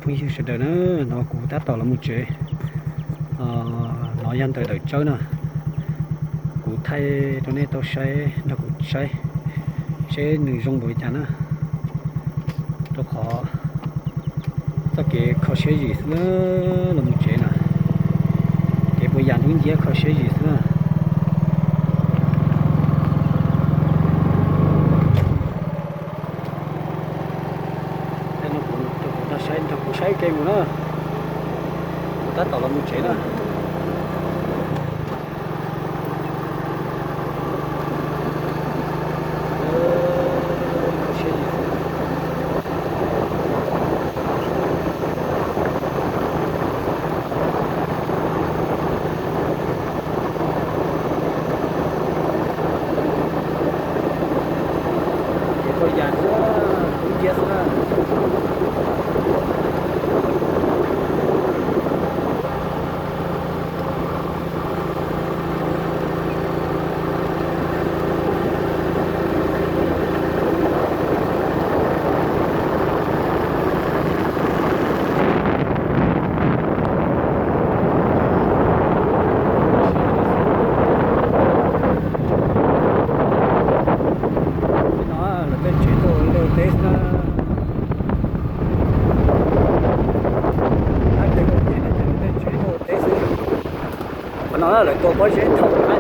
Phooj ywg sawv daws na, no kuv tab tom los mus tsev. No yog ntawm Dawm Tsawb na, kuv thaij rau nej tau saib, nrog kuv saib seb nws zoo npaum li cas na. Rau qhov txoj kev kho siab zim xwb na, los mus tsev na, kev puas yas ntub nciab kho siab zim xwb na. Kuv saib, nrog kuv saib ke mus na, kuv tab tom los mus tsev na. Ces koj yas ntub nciab xwb na. No lawv tej tsev tuaj ua teb xwb na. Ab, tej tsev tuaj ua teb xwb. Qhov no lawv tua pob zeb thaum qab.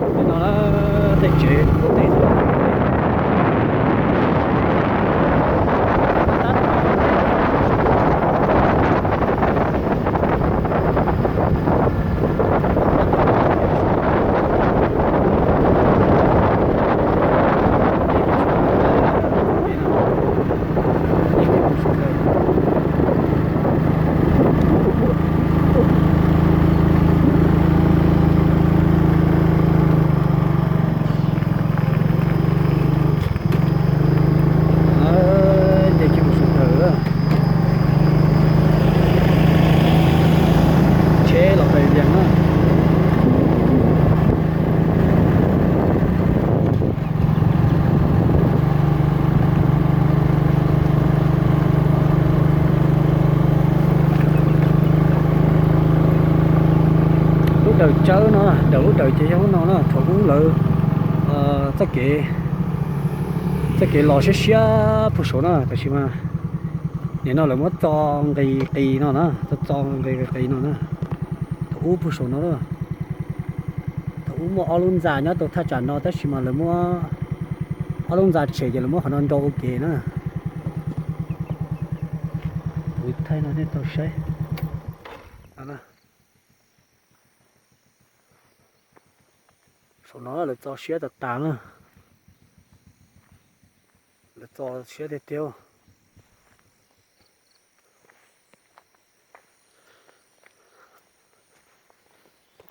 Tej no tej tsev ua teb. Ces mus sawv daws, tsheb los pes zees na. Lub Dawm Tsawb no, lub Dawm ces yog lub no na, thaum ub lawv txoj kev, txoj kev los siab siab puag saum na, tab sis mas nim no lawv muab txo nqis qis no na, txo nqis qis no na. Thaum ub puag saum no na, thaum ub muaj ob lub ntxa nyob rau thaj tsam no tab sis mas lawv muab ob lub ntxa tshem ces lawv muab qhov no nrau ua ke na. Kuv thaij no nej tau saib. Saum no lawv txo siab tas tas na. Lawv txo siab tiag tiag.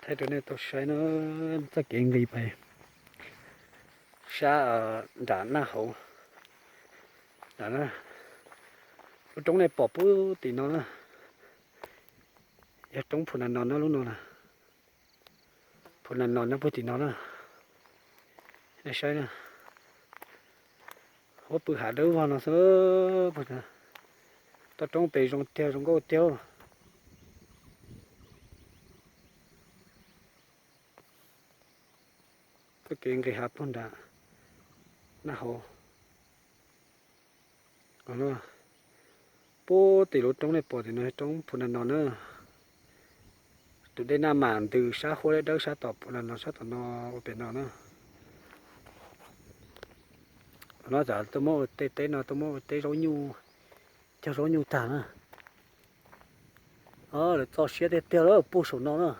Thaij rau nej tau saib na, txoj kev nqis pais sab nram Naj Hauv. Lub roob nej pom puag tim no na, yog roob Phu Nas Nos na lub no na. Phu Nas Nos nyob puag tim no na. Nej saib na, huab pw hav dawb vog no xwb. Toj roob pem zoo tiag zoo nkauj tiag. Txoj kev nqis hav puag nram Naj Hauv. Puag tim lub roob nej pom tim no yog roob Phu Nas Nos na. Tus dej Naj Mam ntws sab huab dawb dawb sab tom Phu Nas Nos sab tom no ua pem no na. Qhov no tas tuaj muab ua tej teb no tuaj muab ua teb zaub nyuj, cog zaub nyuj tag na. Lawv txo siab tiag tiag lawm puag saum no na.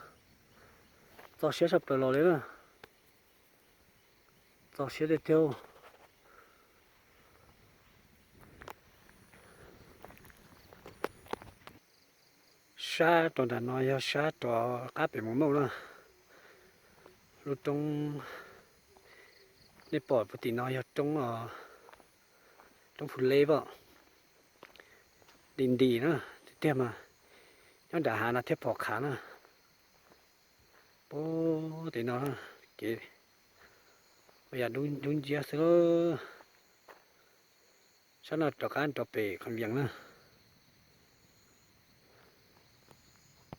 Txo siab saj plaws los li na. Txo siab tiag tiag. Sab rov nram no yog sab rov qab pem Mus Mauj na. Lub roob nej pom puag tim no yog roob os. Roob Phu Leb pom, nti nti na, tiag tiag mas nyob nram hav no thiaj pom qhav na. Pub tim no kev ua yam dub nciab xwb. Sab no rov qab rau pem Kham Yees na.